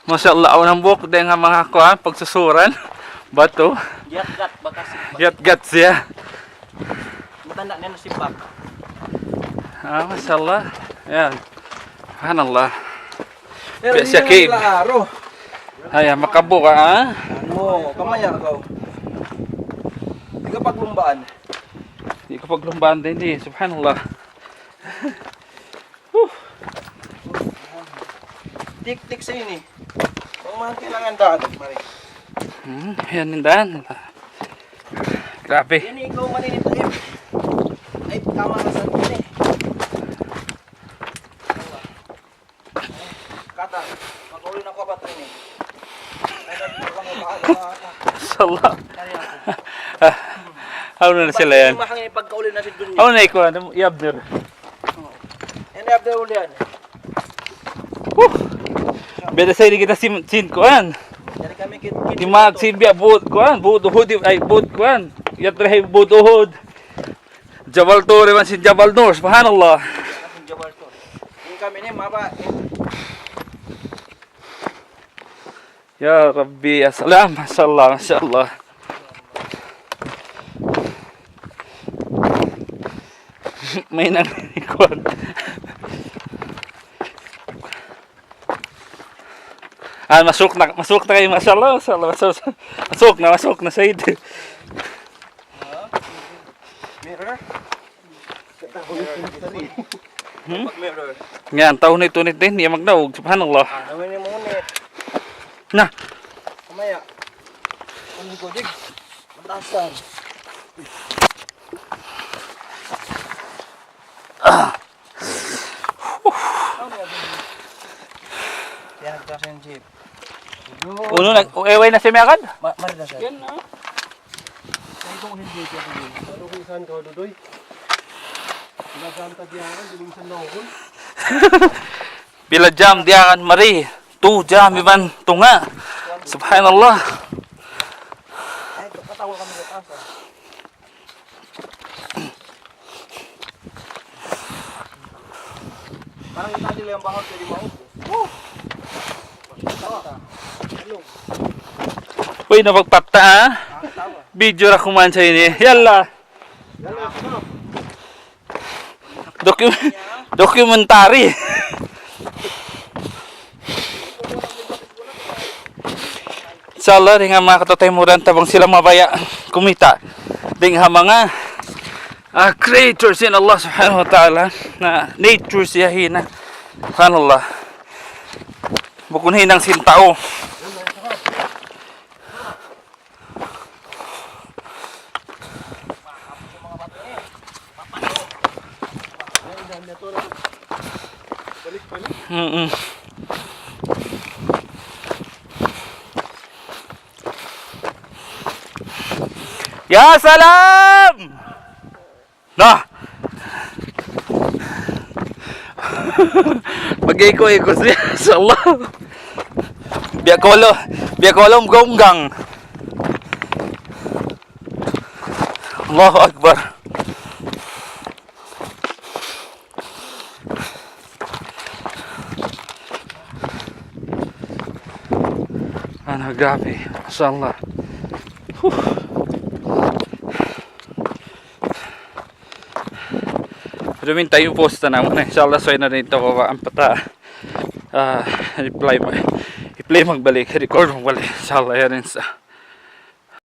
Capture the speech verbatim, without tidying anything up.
Masha Allah, awn hambuuk dayn ha manga kuwan, pagsusuran. Batu. Gatgat, bakas. Gatgat siya. Matanda' na yan, nasibak. Ah, masha Allah. Yan. Subhanallah. Pero biya' siya cave. Aro. Ay, ah, makabuka, ha? Ano, kamaya ka. Di' ka paglumbaan. Di' ka paglumbaan din, di. Subhanallah. Huh. Tik-tik sa ini. Ang mga kailangan daan, mari. Hmm, yan yung daan. Grabe. Yan ikaw maninit, Aib. Aib, tama ka sa ini. Kata, makauli na ko ba ito ini? Mashallah. Ah, ano na sila yan? Mahangin pagkauli na si Dunya. Ano na ikaw? Ano, i-Abner? Ini Abner ulian. Huh! Beda sa ini kita sin, sin kuan. Dari kami kit, kit Di mag sin biya' buot kuan, buot Uhud, ay buot kuan. Yatra hay buot Uhud. Jabal Tur, iban sin Jabal Nur, subhanallah. Jabal Tur. Ini kami ini maba. Ya Rabbi, ya salam, masya Allah, masya Allah. May nang kuwan. Ah, masuk na, masuk na kayo, masya Allah, masya Allah, masuk, masuk na, masuk na, Said. Mirror? Hmm? Yan, tau nit-unit din, di' magnaug, subhanallah. Ah, naman yung mga unit. Na. Kamaya. Ano ko, Dig? Matasan. Yan, kasi yung jeep. Uno na, eh, way na si Megan? Ma-, mari na siya. Yan na. Ano kung saan ka, Dudoy? Pila jam ta diyan, diling sa Nahul. Pila jam diyan, mari. Two jam, iban tunga. Subhanallah. Ay, katawa kami sa taas, ah. Parang kita nila yung bahot, pwede maubos. Woo! Uy, napagpatta, ha? Video ra kuman sa ini. Yalla. Docu-, documentary. Inshallah, dayn ha manga kataymanghuran ta bang sila mabaya' kumita'. Dayn ha manga, ah, creature sin Allah subhanahu wa ta'ala, na nature siya hina. Subhanallah. Bukun hinang sin tau. Mm-mm. Ya salam! Nah. Mag-iko-iko siya, inshallah. Biya' kolo, biya' kolo, unggang-unggang. Allahu Akbar. Ano, grabe. Masya Allah. Huh. Pero minta yung post na naman. Inshallah, so na rin ito baba ang pata. Ah, i-play mag-, i-play magbalik, record magbalik. Inshallah, yan rin sa